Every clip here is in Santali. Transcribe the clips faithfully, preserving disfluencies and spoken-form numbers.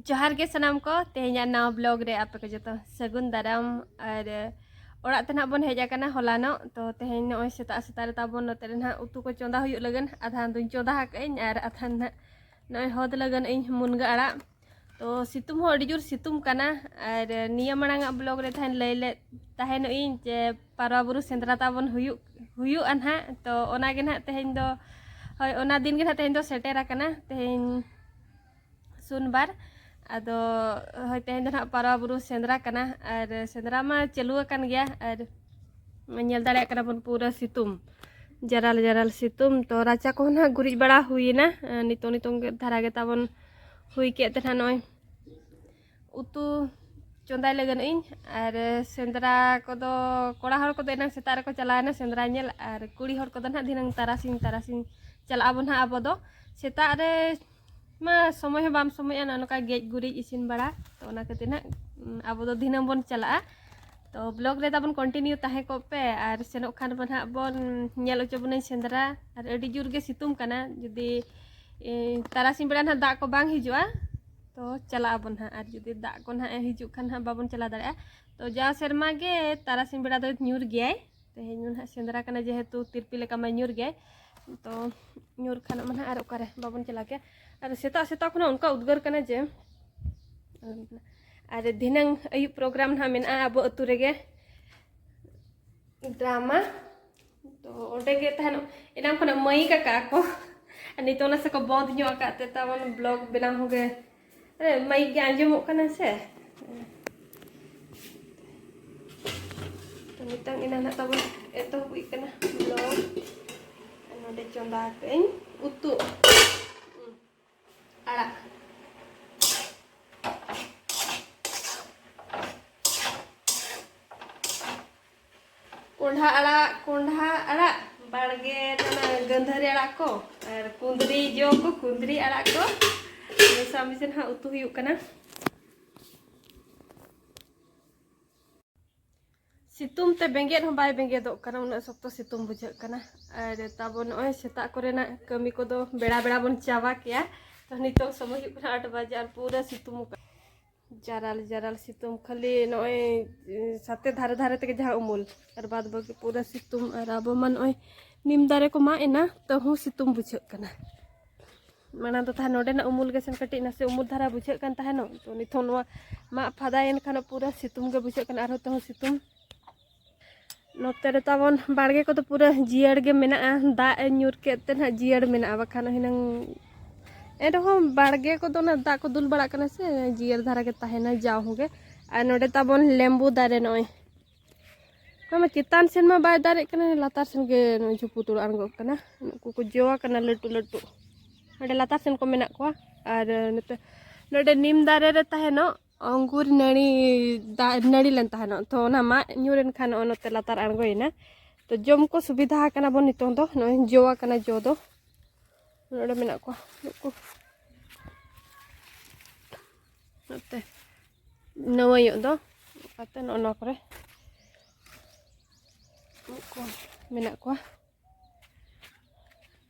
ᱡᱚᱦᱟᱨ ᱜᱮ ᱥᱟᱱᱟᱢ ᱠᱚ, ᱛᱮᱦᱮᱧᱟᱜ ᱱᱟᱣᱟ ᱵᱞᱚᱜ ᱨᱮ ᱟᱯᱮ ᱠᱚ ᱡᱚᱛᱚ ᱥᱟᱹᱜᱩᱱ ᱫᱟᱨᱟᱢ᱾ ᱟᱨ ᱚᱲᱟᱜ ᱛᱮ ᱱᱟᱦᱟᱜ ᱵᱚᱱ ᱦᱮᱡ ᱟᱠᱟᱱᱟ ᱦᱚᱞᱟᱱᱚᱜ, ᱛᱚ ᱛᱮᱦᱮᱧ ᱱᱚᱜᱼᱚᱭ ᱥᱮᱛᱟᱜ ᱥᱮᱛᱟᱜ ᱨᱮ ᱛᱟᱵᱚᱱ ᱱᱚᱛᱮ ᱨᱮ ᱱᱟᱦᱟᱜ ᱩᱛᱩ ᱠᱚ ᱪᱚᱸᱫᱟ ᱦᱩᱭᱩᱜ ᱞᱟᱹᱜᱤᱫ᱾ ᱟᱫᱷᱟᱱ ᱫᱩᱧ ᱪᱚᱸᱫᱟ ᱟᱠᱟᱫᱟᱹᱧ ᱟᱨ ᱟᱫᱷᱟᱱ ᱱᱟᱦᱟᱜ ᱱᱚᱜᱼᱚᱭ ᱦᱚᱫ ᱞᱟᱹᱜᱤᱫ ᱤᱧ ᱢᱩᱱᱜᱟᱹ ᱟᱲᱟᱜ᱾ ᱛᱚ ᱥᱤᱛᱩᱝ ᱦᱚᱸ ᱟᱹᱰᱤ ᱡᱳᱨ ᱥᱤᱛᱩᱝ ᱠᱟᱱᱟ᱾ ᱟᱨ ᱱᱤᱭᱟᱹ ᱢᱟᱲᱟᱝ ᱟᱜ ᱵᱞᱚᱜ ᱨᱮ ᱛᱟᱦᱮᱱ ᱞᱟᱹᱭ ᱞᱮᱫ ᱛᱟᱦᱮᱱᱚᱜ ᱤᱧ ᱡᱮ ᱯᱟᱨᱣᱟ ᱵᱩᱨᱩ ᱥᱮᱸᱫᱽᱨᱟ ᱛᱟᱵᱚᱱ ᱦᱩᱭᱩᱜ ᱦᱩᱭᱩᱜᱼᱟ ᱱᱟᱦᱟᱜ᱾ ᱛᱚ ᱚᱱᱟ ᱜᱮ ᱱᱟᱦᱟᱜ ᱛᱮᱦᱮᱧ ᱫᱚ, ᱦᱳᱭ, ᱚᱱᱟ ᱫᱤᱱ ᱜᱮ ᱱᱟᱦᱟᱜ ᱛᱮᱦᱮᱧ ᱫᱚ ᱥᱮᱴᱮᱨ ᱟᱠᱟᱱᱟ, ᱛᱮᱦᱮᱧ ᱥᱳᱢᱵᱟᱨ᱾ ᱟᱫᱚ ᱦᱳᱭ, ᱛᱮᱦᱮᱧ ᱫᱚ ᱱᱟᱦᱟᱜ ᱯᱟᱨᱣᱟ ᱵᱩᱨᱩ ᱥᱮᱸᱫᱽᱨᱟ ᱠᱟᱱᱟ᱾ ᱟᱨ ᱥᱮᱸᱫᱽᱨᱟ ᱢᱟ ᱪᱟᱹᱞᱩ ᱟᱠᱟᱱ ᱜᱮᱭᱟ, ᱟᱨ ᱧᱮᱞ ᱫᱟᱲᱮᱭᱟᱜ ᱠᱟᱱᱟ ᱵᱚᱱ ᱯᱩᱨᱟᱹ ᱥᱤᱛᱩᱝ, ᱡᱟᱨᱟᱞ ᱡᱟᱨᱟᱞ ᱥᱤᱛᱩᱝ᱾ ᱛᱚ ᱨᱟᱪᱟ ᱠᱚᱦᱚᱸ ᱱᱟᱦᱟᱜ ᱜᱩᱨᱤᱡ ᱵᱟᱲᱟ ᱦᱩᱭᱮᱱᱟ᱾ ᱱᱤᱛᱚᱝ ᱱᱤᱛᱚᱝ ᱜᱮ ᱫᱷᱟᱨᱟ ᱜᱮ ᱛᱟᱵᱚᱱ ᱦᱩᱭ ᱠᱮᱫ ᱛᱮ ᱱᱟᱦᱟᱜ ᱱᱚᱜᱼᱚᱭ ᱩᱛᱩ ᱪᱚᱸᱫᱟᱭ ᱞᱟᱹᱜᱤᱫ ᱤᱧ᱾ ᱟᱨ ᱥᱮᱸᱫᱽᱨᱟ ᱠᱚᱫᱚ ᱠᱚᱲᱟ ᱦᱚᱲ ᱠᱚᱫᱚ ᱮᱱᱟᱝ ᱥᱮᱛᱟᱜ ᱨᱮᱠᱚ ᱪᱟᱞᱟᱣᱮᱱᱟ ᱥᱮᱸᱫᱽᱨᱟ ᱧᱮᱞ, ᱟᱨ ᱠᱩᱲᱤ ᱦᱚᱲ ᱠᱚᱫᱚ ᱱᱟᱦᱟᱜ ᱫᱷᱤᱱᱟᱹᱝ ᱛᱟᱨᱟᱥᱤᱧ, ᱛᱟᱨᱟᱥᱤᱧ ᱪᱟᱞᱟᱜ ᱟᱵᱚ ᱱᱟᱦᱟᱜ᱾ ᱟᱵᱚ ᱫᱚ ᱥᱮᱛᱟᱜ ᱨᱮ ᱢᱟ ᱥᱚᱢᱚᱭ ᱦᱚᱸ ᱵᱟᱢ ᱥᱚᱢᱚᱭᱚᱜᱼᱟ, ᱱᱚᱜᱼᱚ ᱱᱚᱝᱠᱟ ᱜᱮᱡ ᱜᱩᱨᱤᱡ ᱤᱥᱤᱱ ᱵᱟᱲᱟ᱾ ᱛᱚ ᱚᱱᱟ ᱠᱷᱟᱹᱛᱤᱨ ᱱᱟᱦᱟᱜ, ᱩᱸ, ᱟᱵᱚ ᱫᱚ ᱫᱷᱤᱱᱟᱹᱝ ᱵᱚᱱ ᱪᱟᱞᱟᱜᱼᱟ᱾ ᱛᱚ ᱵᱞᱚᱜ ᱨᱮ ᱛᱟᱵᱚᱱ ᱠᱚᱱᱴᱤᱱᱤᱭᱩ ᱛᱟᱦᱮᱸ ᱠᱚᱜ ᱯᱮ, ᱟᱨ ᱥᱮᱱᱚᱜ ᱠᱷᱟᱱ ᱵᱚᱱ ᱱᱟᱦᱟᱜ ᱵᱚᱱ ᱧᱮᱞ ᱦᱚᱪᱚ ᱵᱚᱱᱟᱹᱧ ᱥᱮᱸᱫᱽᱨᱟ᱾ ᱟᱨ ᱟᱹᱰᱤ ᱡᱳᱨ ᱜᱮ ᱥᱤᱛᱩᱝ ᱠᱟᱱᱟ, ᱡᱩᱫᱤ, ᱮ, ᱛᱟᱨᱟᱥᱤᱧ ᱵᱮᱲᱟ ᱱᱟᱦᱟᱜ ᱫᱟᱜ ᱠᱚ ᱵᱟᱝ ᱦᱤᱡᱩᱜᱼᱟ ᱛᱚ ᱪᱟᱞᱟᱜ ᱟᱵᱚᱱ ᱱᱟᱦᱟᱜ, ᱟᱨ ᱡᱩᱫᱤ ᱫᱟᱜ ᱠᱚ ᱱᱟᱦᱟᱜ ᱦᱤᱡᱩᱜ ᱠᱷᱟᱱ ᱱᱟᱦᱟᱜ ᱵᱟᱵᱚᱱ ᱪᱟᱞᱟᱣ ᱫᱟᱲᱮᱭᱟᱜᱼᱟ᱾ ᱛᱚ ᱡᱟᱣ ᱥᱮᱨᱢᱟ ᱜᱮ ᱛᱟᱨᱟᱥᱤᱧ ᱵᱮᱲᱟ ᱫᱚᱭ ᱧᱩᱨ ᱜᱮᱭᱟᱭ᱾ ᱛᱮᱦᱮᱧ ᱢᱟ ᱱᱟᱦᱟᱜ ᱥᱮᱸᱫᱽᱨᱟ ᱠᱟᱱᱟ, ᱡᱮᱦᱮᱛᱩ ᱛᱤᱨᱯᱤ ᱞᱮᱠᱟ ᱢᱟ ᱧᱩᱨ ᱜᱮᱭᱟᱭ᱾ ᱛᱚ ᱧᱩᱨ ᱠᱷᱟᱱ ᱢᱟ ᱱᱟᱦᱟᱜ ᱟᱨ ᱚᱠᱟᱨᱮ ᱵᱟᱵᱚᱱ ᱪᱟᱞᱟᱣ ᱠᱮᱭᱟ᱾ ᱟᱨ ᱥᱮᱛᱟᱜ ᱥᱮᱛᱟᱜ ᱠᱷᱚᱱᱟᱜ ᱚᱱᱠᱟ ᱩᱫᱽᱜᱟᱹᱨ ᱠᱟᱱᱟ ᱡᱮ, ᱟᱨ ᱫᱷᱤᱱᱟᱹᱝ ᱟᱹᱭᱩᱵ ᱯᱨᱳᱜᱨᱟᱢ ᱱᱟᱦᱟᱜ ᱢᱮᱱᱟᱜᱼᱟ ᱟᱵᱚ ᱟᱹᱛᱩ ᱨᱮᱜᱮ, ᱰᱨᱟᱢᱟ᱾ ᱛᱚ ᱚᱸᱰᱮ ᱜᱮ ᱛᱟᱦᱮᱱ, ᱮᱱᱟᱝ ᱠᱷᱚᱱᱟᱜ ᱢᱟᱹᱭᱤᱠ ᱟᱠᱟᱫᱼᱟ ᱠᱚ, ᱟᱨ ᱱᱤᱛᱚᱜ ᱱᱟᱥᱮ ᱠᱚ ᱵᱚᱱᱫ ᱧᱚᱜ ᱟᱠᱟᱫ ᱛᱮ ᱛᱟᱵᱚᱱ ᱵᱞᱚᱜ ᱵᱮᱱᱟᱣ ᱦᱚᱸᱜᱮ, ᱟᱨᱮ, ᱢᱟᱹᱭᱤᱠ ᱜᱮ ᱟᱸᱡᱚᱢᱚᱜ ᱠᱟᱱᱟ ᱥᱮ᱾ ᱛᱚ ᱱᱤᱛᱚᱝ ᱮᱱᱟᱝ ᱱᱟᱜ ᱛᱟᱵᱚᱱ ᱮᱛᱚᱦᱚᱵ ᱦᱩᱭᱩᱜ ᱠᱟᱱᱟ ᱵᱞᱚᱜ᱾ ᱱᱚᱰᱮ ᱪᱚᱸᱫᱟ ᱟᱠᱟᱫ ᱟᱹᱧ ᱩᱛᱩ ᱟᱲᱟᱜ᱾ ᱠᱚᱸᱰᱷᱟ ᱟᱲᱟᱜ, ᱠᱚᱸᱰᱷᱟ ᱟᱲᱟᱜ, ᱵᱟᱲᱜᱮ ᱨᱮ ᱚᱱᱟ ᱜᱟᱹᱱᱫᱷᱟᱹᱨᱤ ᱟᱲᱟᱜ ᱠᱚ ᱟᱨ ᱠᱩᱸᱫᱽᱨᱤ ᱡᱚ ᱠᱚ, ᱠᱩᱸᱫᱽᱨᱤ ᱟᱲᱟᱜ ᱠᱚ ᱢᱮᱥᱟ ᱢᱤᱥᱤ ᱱᱟᱦᱟᱜ ᱩᱛᱩ ᱦᱩᱭᱩᱜ ᱠᱟᱱᱟ᱾ ᱥᱤᱛᱩᱝ ᱛᱮ ᱵᱮᱸᱜᱮᱫ ᱦᱚᱸ ᱵᱟᱭ ᱵᱮᱸᱜᱮᱫᱚᱜ ᱠᱟᱱᱟ, ᱩᱱᱟᱹᱜ ᱥᱚᱠᱛᱚ ᱥᱤᱛᱩᱝ ᱵᱩᱡᱷᱟᱹᱜ ᱠᱟᱱᱟ᱾ ᱟᱨ ᱛᱟᱵᱚᱱ ᱱᱚᱜᱼᱚᱭ ᱥᱮᱛᱟᱜ ᱠᱚᱨᱮᱱᱟᱜ ᱠᱟᱹᱢᱤ ᱠᱚᱫᱚ ᱵᱮᱲᱟ ᱵᱮᱲᱟ ᱵᱚᱱ ᱪᱟᱵᱟ ᱠᱮᱜᱼᱟ᱾ ᱛᱚ ᱱᱤᱛᱚᱝ ᱥᱚᱢᱚᱭ ᱦᱩᱭᱩᱜ ᱠᱟᱱᱟ ᱟᱴ ᱵᱟᱡᱮ ᱟᱨ ᱯᱩᱨᱟᱹ ᱥᱤᱛᱩᱝ ᱟᱠᱟᱫ᱾ ᱡᱟᱨᱟᱞ ᱡᱟᱨᱟᱞ ᱥᱤᱛᱩᱝ, ᱠᱷᱟᱹᱞᱤ ᱱᱚᱜᱼᱚᱭ ᱥᱟᱛᱮ ᱫᱷᱟᱨᱮ ᱫᱷᱟᱨᱮ ᱛᱮᱜᱮ ᱡᱟᱦᱟᱸ ᱩᱢᱩᱞ, ᱟᱨ ᱵᱟᱫ ᱵᱟᱹᱠᱤ ᱯᱩᱨᱟᱹ ᱥᱤᱛᱩᱝ᱾ ᱟᱨ ᱟᱵᱚ ᱢᱟ ᱱᱚᱜᱼᱚᱭ ᱱᱤᱢ ᱫᱟᱨᱮ ᱠᱚ ᱢᱟᱜ ᱮᱱᱟ, ᱛᱟᱹᱦᱩᱸ ᱥᱤᱛᱩᱝ ᱵᱩᱡᱷᱟᱹᱜ ᱠᱟᱱᱟ᱾ ᱢᱟᱲᱟᱝ ᱫᱚ ᱛᱟᱦᱮᱸ ᱱᱚᱰᱮᱱᱟᱜ ᱩᱢᱩᱞ ᱜᱮ ᱥᱮᱱ ᱠᱟᱹᱴᱤᱡ ᱱᱟᱥᱮ ᱩᱢᱩᱞ ᱫᱷᱟᱨᱟ ᱵᱩᱡᱷᱟᱹᱜ ᱠᱟᱱ ᱛᱟᱦᱮᱱᱚᱜ, ᱛᱚ ᱱᱤᱛᱚᱝ ᱱᱚᱣᱟ ᱢᱟᱜ ᱯᱷᱟᱫᱟᱭᱮᱱ ᱠᱷᱟᱱ ᱯᱩᱨᱟᱹ ᱥᱤᱛᱩᱝ ᱜᱮ ᱵᱩᱡᱷᱟᱹᱜ ᱠᱟᱱᱟ, ᱟᱨᱦᱚᱸ ᱛᱟᱹᱦᱩᱸ ᱥᱤᱛᱩᱝ᱾ ᱱᱚᱛᱮ ᱨᱮ ᱛᱟᱵᱚᱱ ᱵᱟᱲᱜᱮ ᱠᱚᱫᱚ ᱯᱩᱨᱟᱹ ᱡᱤᱭᱟᱹᱲ ᱜᱮ ᱢᱮᱱᱟᱜᱼᱟ, ᱫᱟᱜ ᱮ ᱧᱩᱨ ᱠᱮᱫ ᱛᱮ ᱱᱟᱦᱟᱜ ᱡᱤᱭᱟᱹᱲ ᱢᱮᱱᱟᱜᱼᱟ, ᱵᱟᱠᱷᱟᱱ ᱦᱩᱱᱟᱹᱝ ᱮᱱᱨᱮᱦᱚᱸ ᱵᱟᱲᱜᱮ ᱠᱚᱫᱚ ᱚᱱᱟ ᱫᱟᱜ ᱠᱚ ᱫᱩᱞ ᱵᱟᱲᱟᱜ ᱠᱟᱱᱟ ᱥᱮ, ᱡᱤᱭᱟᱹᱲ ᱫᱷᱟᱨᱟ ᱜᱮ ᱛᱟᱦᱮᱱᱟ ᱡᱟᱣ ᱦᱚᱸ ᱜᱮ᱾ ᱟᱨ ᱱᱚᱰᱮ ᱛᱟᱵᱚᱱ ᱞᱮᱢᱵᱩ ᱫᱟᱨᱮ, ᱱᱚᱜᱼᱚᱭ ᱚᱱᱟ ᱢᱟ ᱪᱮᱛᱟᱱ ᱥᱮᱱ ᱢᱟ ᱵᱟᱭ ᱫᱟᱨᱮᱜ ᱠᱟᱱᱟ, ᱞᱟᱛᱟᱨ ᱥᱮᱱ ᱜᱮ ᱱᱚᱜᱼᱚᱭ ᱡᱷᱩᱯᱩ ᱛᱩᱲᱩ ᱟᱬᱜᱚᱜ ᱠᱟᱱᱟ᱾ ᱱᱩᱠᱩ ᱠᱚ ᱡᱚ ᱟᱠᱟᱱᱟ ᱞᱟᱹᱴᱩ ᱞᱟᱹᱴᱩ, ᱱᱚᱰᱮ ᱞᱟᱛᱟᱨ ᱥᱮᱱ ᱠᱚ ᱢᱮᱱᱟᱜ ᱠᱚᱣᱟ᱾ ᱟᱨ ᱱᱚᱛᱮ ᱱᱚᱰᱮ ᱱᱤᱢ ᱫᱟᱨᱮ ᱨᱮ ᱛᱟᱦᱮᱱᱚᱜ ᱚᱝᱜᱩᱨ ᱱᱟᱹᱲᱤ, ᱫᱟ-, ᱱᱟᱹᱲᱤ ᱞᱮᱱ ᱛᱟᱦᱮᱱᱚᱜ, ᱛᱚ ᱚᱱᱟ ᱢᱟᱜ ᱧᱩᱨ ᱮᱱ ᱠᱷᱟᱱ ᱱᱚᱜᱼᱚᱭ ᱱᱚᱛᱮ ᱞᱟᱛᱟᱨ ᱟᱬᱜᱚᱭᱮᱱᱟ᱾ ᱛᱚ ᱡᱚᱢ ᱠᱚ ᱥᱩᱵᱤᱫᱷᱟ ᱟᱠᱟᱱᱟ ᱵᱚᱱ ᱱᱤᱛᱚᱝ ᱫᱚ, ᱱᱚᱜᱼᱚᱭ ᱡᱚ ᱟᱠᱟᱱᱟ ᱡᱚ ᱫᱚ᱾ ᱱᱚᱰᱮ ᱢᱮᱱᱟᱜ ᱠᱚᱣᱟ ᱱᱩᱠᱩ᱾ ᱱᱚᱛᱮ ᱱᱟᱹᱣᱟᱹᱭᱚᱜ ᱫᱚ ᱚᱱᱠᱟᱛᱮ ᱱᱚᱜᱼᱚ ᱱᱚᱣᱟ ᱠᱚᱨᱮ ᱱᱩᱠᱩ ᱢᱮᱱᱟᱜ ᱠᱚᱣᱟ᱾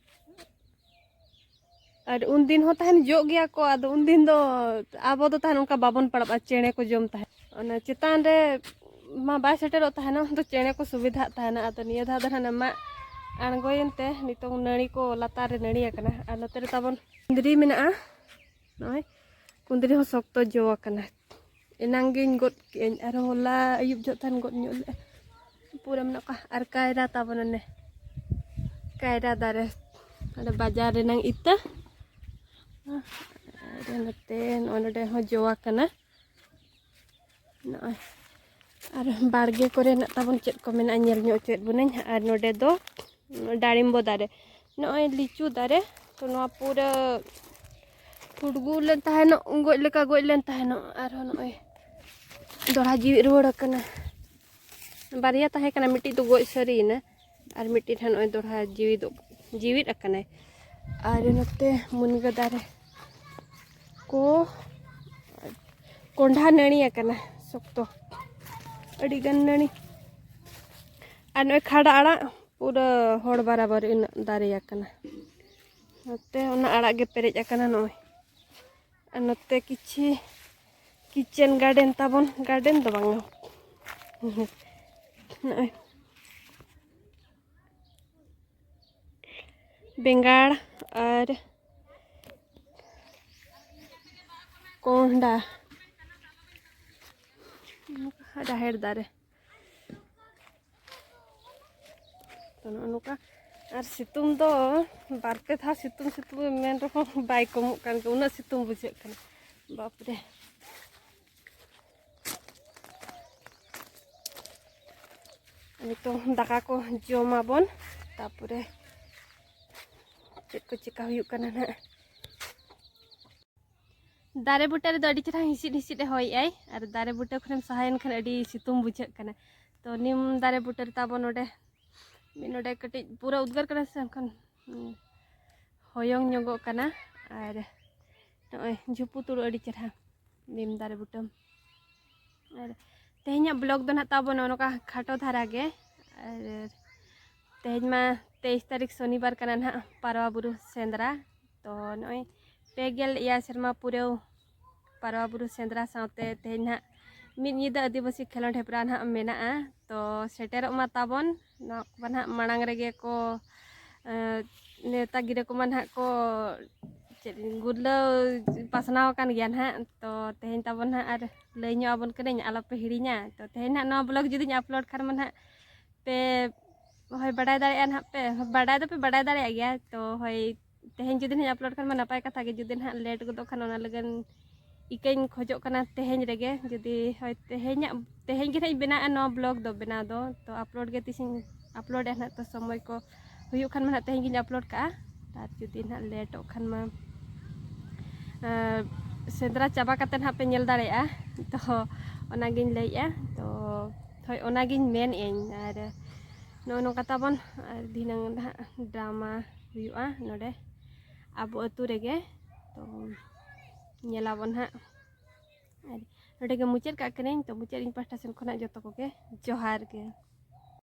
ᱟᱨ ᱩᱱᱫᱤᱱ ᱦᱚᱸ ᱛᱟᱦᱮᱱ ᱡᱚᱜ ᱜᱮᱭᱟ ᱠᱚ, ᱟᱫᱚ ᱩᱱᱫᱤᱱ ᱫᱚ ᱟᱵᱚ ᱫᱚ ᱛᱟᱦᱮᱱ ᱚᱱᱠᱟ ᱵᱟᱵᱚᱱ ᱯᱟᱲᱟᱜᱼᱟ, ᱪᱮᱬᱮ ᱠᱚ ᱡᱚᱢ ᱛᱟᱦᱮᱸᱫ᱾ ᱚᱱᱟ ᱪᱮᱛᱟᱱ ᱨᱮ ᱢᱟ ᱵᱟᱭ ᱥᱮᱴᱮᱨᱚᱜ ᱛᱟᱦᱮᱱᱟ, ᱩᱱ ᱫᱚ ᱪᱮᱬᱮ ᱠᱚ ᱥᱩᱵᱤᱫᱷᱟᱜ ᱛᱟᱦᱮᱱᱟ᱾ ᱟᱫᱚ ᱱᱤᱭᱟᱹ ᱫᱷᱟᱣ ᱫᱚ ᱱᱟᱦᱟᱜ ᱢᱟᱜ ᱟᱬᱜᱚᱭᱮᱱ ᱛᱮ ᱱᱤᱛᱚᱝ ᱱᱟᱹᱲᱤ ᱠᱚ ᱞᱟᱛᱟᱨ ᱨᱮ ᱱᱟᱹᱲᱤ ᱟᱠᱟᱱᱟ᱾ ᱟᱨ ᱱᱚᱛᱮ ᱨᱮ ᱛᱟᱵᱚᱱ ᱠᱩᱸᱫᱽᱨᱤ ᱢᱮᱱᱟᱜᱼᱟ, ᱱᱚᱜᱼᱚᱭ ᱠᱩᱸᱫᱽᱨᱤ ᱦᱚᱸ ᱥᱚᱠᱛᱚ ᱡᱚ ᱟᱠᱟᱱᱟ᱾ ᱮᱱᱟᱝ ᱜᱤᱧ ᱜᱚᱫ ᱠᱮᱜᱼᱟᱹᱧ, ᱟᱨᱦᱚᱸ ᱦᱚᱞᱟ ᱟᱹᱭᱩᱵ ᱡᱚᱦᱚᱜ ᱛᱟᱦᱮᱱ ᱜᱚᱫ ᱧᱚᱜ ᱞᱮᱜᱼᱟ᱾ ᱯᱩᱨᱟᱹ ᱢᱮᱱᱟᱜ ᱠᱚᱣᱟ᱾ ᱟᱨ ᱠᱟᱭᱨᱟ ᱛᱟᱵᱚᱱ ᱚᱱᱮ, ᱠᱟᱭᱨᱟ ᱫᱟᱨᱮ, ᱚᱸᱰᱮ ᱵᱟᱡᱟᱨ ᱨᱮᱱᱟᱝ ᱤᱛᱟᱹ᱾ ᱟᱨ ᱱᱚᱛᱮ ᱱᱚᱜᱼᱚᱭ ᱱᱚᱰᱮ ᱦᱚᱸ ᱡᱚ ᱟᱠᱟᱱᱟ᱾ ᱱᱚᱜᱼᱚᱭ᱾ ᱟᱨ ᱵᱟᱲᱜᱮ ᱠᱚᱨᱮᱱᱟᱜ ᱛᱟᱵᱚᱱ ᱪᱮᱫ ᱠᱚ ᱢᱮᱱᱟᱜᱼᱟ, ᱧᱮᱞ ᱧᱚᱜ ᱦᱚᱪᱚᱭᱮᱫ ᱵᱚᱱᱟᱹᱧ᱾ ᱟᱨ ᱱᱚᱰᱮ ᱫᱚ ᱰᱟᱲᱤᱢᱵᱚ ᱫᱟᱨᱮ, ᱱᱚᱜᱼᱚᱭ ᱞᱤᱪᱩ ᱫᱟᱨᱮ, ᱛᱚ ᱱᱚᱣᱟ ᱯᱩᱨᱟᱹ ᱯᱷᱩᱴᱜᱩ ᱞᱮᱱ ᱛᱟᱦᱮᱱᱚᱜ, ᱜᱚᱡ ᱞᱮᱠᱟ ᱜᱚᱡ ᱞᱮᱱ ᱛᱟᱦᱮᱱᱚᱜ, ᱟᱨᱦᱚᱸ ᱱᱚᱜᱼᱚᱭ ᱫᱚᱲᱦᱟ ᱡᱤᱣᱮᱫ ᱨᱩᱣᱟᱹᱲ ᱟᱠᱟᱱᱟ᱾ ᱵᱟᱨᱭᱟ ᱛᱟᱦᱮᱸ ᱠᱟᱱᱟ, ᱢᱤᱫᱴᱤᱡ ᱫᱚ ᱜᱚᱡ ᱥᱟᱹᱨᱤᱭᱮᱱᱟ, ᱟᱨ ᱢᱤᱫᱴᱤᱡ ᱦᱟᱸᱜ ᱱᱚᱜᱼᱚᱭ ᱫᱚᱲᱦᱟ ᱡᱤᱣᱤᱫᱚᱜ, ᱡᱤᱣᱤᱫ ᱟᱠᱟᱱᱟᱭ᱾ ᱟᱨ ᱱᱚᱛᱮ ᱢᱩᱱᱜᱟᱹ ᱫᱟᱨᱮ ᱠᱚ, ᱠᱚᱸᱰᱷᱟ ᱱᱟᱹᱲᱤ ᱟᱠᱟᱱᱟ ᱥᱚᱠᱛᱚ, ᱟᱹᱰᱤ ᱜᱟᱱ ᱱᱟᱹᱲᱤ᱾ ᱟᱨ ᱱᱚᱜᱼᱚᱭ ᱠᱷᱟᱰᱟ ᱟᱲᱟᱜ ᱯᱩᱨᱟᱹ ᱦᱚᱲ ᱵᱟᱨᱟᱵᱟᱨ ᱤᱱᱟᱹᱜ ᱫᱟᱨᱮ ᱟᱠᱟᱱᱟ᱾ ᱱᱚᱛᱮ ᱚᱱᱟ ᱟᱲᱟᱜ ᱜᱮ ᱯᱮᱨᱮᱡ ᱟᱠᱟᱱᱟ ᱱᱚᱜᱼᱚᱭ᱾ ᱟᱨ ᱱᱚᱛᱮ ᱠᱤᱪᱷᱤ kitchen garden ᱛᱟᱵᱚᱱ, garden ᱫᱚ ᱵᱟᱝᱟ᱾ ᱱᱚᱜᱼᱚᱭ ᱵᱮᱸᱜᱟᱲ ᱟᱨ ᱠᱚᱸᱦᱰᱟ, ᱨᱟᱦᱮᱲ ᱫᱟᱨᱮ᱾ ᱛᱚ, ᱱᱚᱜᱼᱚ ᱱᱚᱝᱠᱟ᱾ ᱟᱨ ᱥᱤᱛᱩᱝ ᱫᱚ ᱵᱟᱨ ᱯᱮ ᱫᱷᱟᱣ ᱥᱤᱛᱩᱝ, ᱥᱤᱛᱩᱝ ᱮᱢ ᱢᱮᱱ ᱨᱮᱦᱚᱸ ᱵᱟᱭ ᱠᱚᱢᱚᱜ ᱠᱟᱱ ᱜᱮᱭᱟ, ᱩᱱᱟᱹᱜ ᱥᱤᱛᱩᱝ ᱵᱩᱡᱷᱟᱹᱜ ᱠᱟᱱᱟ᱾ ᱵᱟᱯᱨᱮ᱾ ᱱᱤᱛᱚᱝ ᱫᱟᱠᱟ ᱠᱚ ᱡᱚᱢᱟᱵᱚᱱ, ᱛᱟᱯᱚᱨᱮ ᱪᱮᱫ ᱠᱚ ᱪᱮᱠᱟ ᱦᱩᱭᱩᱜ ᱠᱟᱱᱟ ᱱᱟᱦᱟᱜ᱾ ᱫᱟᱨᱮ ᱵᱩᱴᱟᱹ ᱨᱮᱫᱚ ᱟᱹᱰᱤ ᱪᱮᱦᱨᱟ ᱦᱤᱸᱥᱤᱫ ᱦᱤᱸᱥᱤᱫ ᱮ ᱦᱚᱭᱮᱜᱼᱟᱭ, ᱟᱨ ᱫᱟᱨᱮ ᱵᱩᱴᱟᱹ ᱠᱷᱚᱱᱮᱢ ᱥᱟᱦᱟᱭᱮᱱ ᱠᱷᱟᱱ ᱟᱹᱰᱤ ᱥᱤᱛᱩᱝ ᱵᱩᱡᱷᱟᱹᱜ ᱠᱟᱱᱟ᱾ ᱛᱚ ᱱᱤᱢ ᱫᱟᱨᱮ ᱵᱩᱴᱟᱹ ᱨᱮ ᱛᱟᱵᱚᱱ ᱱᱚᱰᱮ, ᱢᱤᱫ ᱱᱚᱰᱮ ᱠᱟᱹᱴᱤᱡ ᱯᱩᱨᱟᱹ ᱩᱫᱽᱜᱟᱹᱨ ᱠᱟᱱᱟ ᱥᱮ, ᱮᱱᱠᱷᱟᱱ, ᱦᱩᱸ, ᱦᱚᱭᱚᱝ ᱧᱚᱜᱚᱜ ᱠᱟᱱᱟ᱾ ᱟᱨ ᱱᱚᱜᱼᱚᱭ ᱡᱷᱩᱯᱩ ᱛᱩᱲᱩ ᱟᱹᱰᱤ ᱪᱮᱦᱨᱟ ᱱᱤᱢ ᱫᱟᱨᱮ ᱵᱩᱴᱟᱹ᱾ ᱟᱨ ᱛᱮᱦᱮᱧᱟᱜ vlog ᱫᱚ ᱱᱟᱦᱟᱜ ᱛᱟᱵᱚᱱ ᱱᱚᱜᱼᱚ ᱱᱚᱝᱠᱟ ᱠᱷᱟᱴᱚ ᱫᱷᱟᱨᱟ ᱜᱮ᱾ ᱟᱨ ᱛᱮᱦᱮᱧ ᱢᱟ ᱛᱮᱭᱤᱥ ᱛᱟᱹᱨᱤᱠᱷ ᱥᱚᱱᱤᱵᱟᱨ ᱠᱟᱱᱟ ᱱᱟᱦᱟᱜ, ᱯᱟᱨᱣᱟ ᱵᱩᱨᱩ ᱥᱮᱸᱫᱽᱨᱟ᱾ ᱛᱚ ᱱᱚᱜᱼᱚᱭ ᱯᱮ ᱜᱮᱞ ᱮᱭᱟᱭ ᱥᱮᱨᱢᱟ ᱯᱩᱨᱟᱹᱣ ᱯᱟᱨᱣᱟ ᱵᱩᱨᱩ ᱥᱮᱸᱫᱽᱨᱟ ᱥᱟᱶᱛᱮ ᱛᱮᱦᱮᱧ ᱱᱟᱦᱟᱜ ᱢᱤᱫ ᱧᱤᱫᱟᱹ ᱟᱹᱫᱤᱵᱟᱹᱥᱤ ᱠᱷᱮᱞᱳᱰ ᱦᱮᱯᱨᱟᱣ ᱱᱟᱦᱟᱜ ᱢᱮᱱᱟᱜᱼᱟ᱾ ᱛᱚ ᱥᱮᱴᱮᱨᱚᱜ ᱢᱟ ᱛᱟᱵᱚᱱ, ᱱᱚᱣᱟ ᱠᱚᱢᱟ ᱱᱟᱦᱟᱜ ᱢᱟᱲᱟᱝ ᱨᱮᱜᱮ ᱠᱚ, ᱮᱸ, ᱱᱮᱣᱛᱟ ᱜᱤᱨᱟᱹ ᱠᱚᱢᱟ ᱱᱟᱦᱟᱜ ᱠᱚ, ᱪᱮᱫ ᱤᱧ, ᱜᱩᱨᱞᱟᱹᱣ ᱯᱟᱥᱱᱟᱣ ᱟᱠᱟᱱ ᱜᱮᱭᱟ ᱱᱟᱦᱟᱜ᱾ ᱛᱚ ᱛᱮᱦᱮᱧ ᱛᱟᱵᱚᱱ ᱱᱟᱦᱟᱜ ᱟᱨ ᱞᱟᱹᱭ ᱧᱚᱜ ᱟᱵᱚᱱ ᱠᱟᱹᱱᱟᱹᱧ, ᱟᱞᱚᱯᱮ ᱦᱤᱲᱤᱧᱟ᱾ ᱛᱚ ᱛᱮᱦᱮᱧ ᱱᱟᱦᱟᱜ ᱱᱚᱣᱟ vlog ᱡᱩᱫᱤᱧ upload ᱠᱷᱟᱱ ᱢᱟ ᱱᱟᱦᱟᱜ ᱯᱮ, ᱦᱳᱭ, ᱵᱟᱰᱟᱭ ᱫᱟᱲᱮᱭᱟᱜᱼᱟ ᱱᱟᱦᱟᱜ ᱯᱮ, ᱵᱟᱰᱟᱭ ᱫᱚᱯᱮ ᱵᱟᱰᱟᱭ ᱫᱟᱲᱮᱭᱟᱜ ᱜᱮᱭᱟ᱾ ᱛᱚ ᱦᱳᱭ, ᱛᱮᱦᱮᱧ ᱡᱩᱫᱤ ᱱᱟᱦᱟᱜ upload ᱠᱷᱟᱱ ᱢᱟ ᱱᱟᱯᱟᱭ ᱠᱟᱛᱷᱟ ᱜᱮ, ᱡᱩᱫᱤ ᱱᱟᱦᱟᱜ late ᱜᱚᱫᱚᱜ ᱠᱷᱟᱱ ᱚᱱᱟ ᱞᱟᱹᱜᱤᱫ ᱤᱠᱟᱹᱧ ᱠᱷᱚᱡᱚᱜ ᱠᱟᱱᱟ ᱛᱮᱦᱮᱧ ᱨᱮᱜᱮ, ᱡᱩᱫᱤ ᱦᱳᱭ ᱛᱮᱦᱮᱧᱟᱜ, ᱛᱮᱦᱮᱧ ᱜᱮ ᱱᱟᱦᱟᱜ ᱤᱧ ᱵᱮᱱᱟᱣᱟ ᱱᱚᱣᱟ vlog ᱫᱚ, ᱵᱮᱱᱟᱣ ᱫᱚ᱾ ᱛᱚ upload ᱜᱮ ᱛᱤᱥᱤᱧ uploadᱟ ᱱᱟᱦᱟᱜ, ᱛᱚ ᱥᱚᱢᱚᱭ ᱠᱚ ᱦᱩᱭᱩᱜ ᱠᱷᱟᱱ ᱢᱟ ᱱᱟᱦᱟᱜ ᱛᱮᱦᱮᱧ ᱜᱤᱧ upload ᱠᱟᱜᱼᱟ᱾ ᱟᱨ ᱡᱩᱫᱤ ᱱᱟᱦᱟᱜ lateᱚᱜ ᱠᱷᱟᱱ ᱢᱟ, ᱟᱨ ᱥᱮᱸᱫᱽᱨᱟ ᱪᱟᱵᱟ ᱠᱟᱛᱮ ᱱᱟᱦᱟᱜ ᱯᱮ ᱧᱮᱞ ᱫᱟᱲᱮᱭᱟᱜᱼᱟ᱾ ᱛᱚ ᱚᱱᱟᱜᱤᱧ ᱞᱟᱹᱭᱮᱜᱼᱟ᱾ ᱛᱚ ᱦᱳᱭ, ᱚᱱᱟᱜᱤᱧ ᱢᱮᱱᱮᱜᱼᱟᱹᱧ᱾ ᱟᱨ ᱱᱚᱜᱼᱚ ᱱᱚᱝᱠᱟ ᱛᱟᱵᱚᱱ, ᱟᱨ ᱫᱷᱤᱱᱟᱹᱝ ᱱᱟᱦᱟᱜ drama ᱦᱩᱭᱩᱜᱼᱟ ᱱᱚᱰᱮ ᱟᱵᱚ ᱟᱹᱛᱩ ᱨᱮᱜᱮ᱾ ᱛᱚ ᱧᱮᱞᱟᱵᱚᱱ ᱦᱟᱸᱜ᱾ ᱟᱨ ᱱᱚᱰᱮ ᱜᱮ ᱢᱩᱪᱟᱹᱫ ᱠᱟᱜ ᱠᱟᱹᱱᱟᱹᱧ᱾ ᱛᱚ ᱢᱩᱪᱟᱹᱫ ᱤᱧ ᱯᱟᱦᱴᱟ ᱥᱮᱱ ᱠᱷᱚᱱᱟᱜ ᱡᱚᱛᱚ ᱠᱚᱜᱮ ᱡᱚᱦᱟᱨ ᱜᱮ᱾